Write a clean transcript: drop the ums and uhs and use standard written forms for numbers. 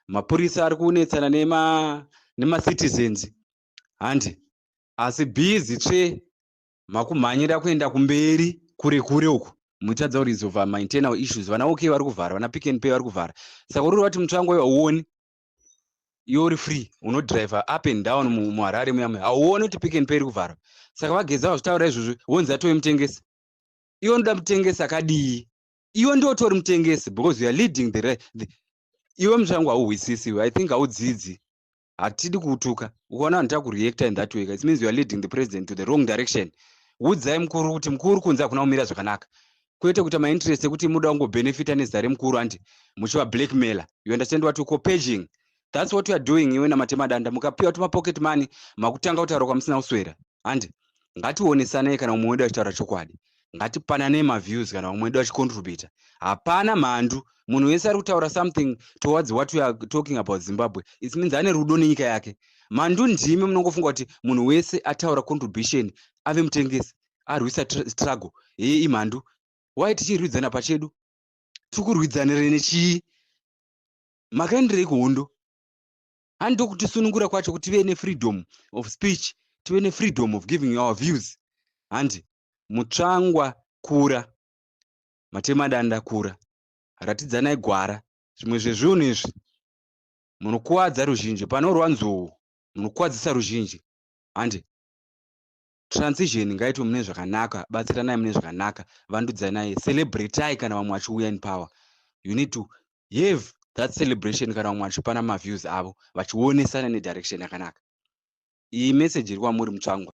Mapurisa ari kunetsana nemacitizens, handi? Asi busy tsve makumhanyira kuenda kumberi kure kure uku, muchitadza kuresolva mainternal issues. Vana OK vari kuvhara, vana Pick and Pay vari kuvhara. Saka uri vati Mutsvangwa iwe hauoni, iwe uri free, unodhiraivha up and down muHarare muya muya, hauoni kuti Pick and Pay iri kuvhara. Saka vaGeza vazvitaura izvozvo, wonzi atove mutengesi. Iwe unoda mutengesi akadii? Iwe ndotori mutengesi because you are leading the iwe Mutsvangwa hauhwisisi. I think haudzidzi. Hatidi kuutuka. Ukaona vanhu takureacta in that way, it means you are leading the president to the wrong direction. Udzai mukuru kuti mukuru, kunze hakuna kumira zvakanaka, kwete kuita mainterest ekuti muda kungobhenefita nezita remukuru, handi? Muchiva blackmailer. You understand what we call paging? That's what you are doing. Iwe naMatemadanda mukapiwa tumapocket money, makutanga kutaura kwamusina kuswera, handi? Ngationesanei kana umwe wedu achitaura chokwadi. Ngatipananei maviews kana umwe wedu achicontributa. Hapana mhandu. Munhu wese ari kutaura something towards what we are talking about, Zimbabwe, it means ane rudo nenyika yake. Mhandu ndimi munongofunga kuti munhu wese ataura contribution ave mutengesi, arwisa struggle heye imhandu. Wai tichirwidzana pachedu? Tiri kurwidzanire nechii? Makaenderei kuhondo? Handi kutisunungura kwacho kuti tive nefreedom of speech, tive nefreedom of giving our views, handi? Mutsvangwa kura, Matemadanda kura, ratidzanai gwara. Zvimwe zvezvinhu izvi munokuwadza ruzhinji. Panorwa nzou munokuwadzisa ruzhinji, handi? Transition ngaitwe mune zvakanaka. Batsiranai mune zvakanaka, vandudzanai, celebratai kana vamwe vachiuya in power. You need to have that celebration kana vamwe vachipana maviews avo, vachionesana nedirection yakanaka. Iyi message iri kwamuri, Mutsvangwa.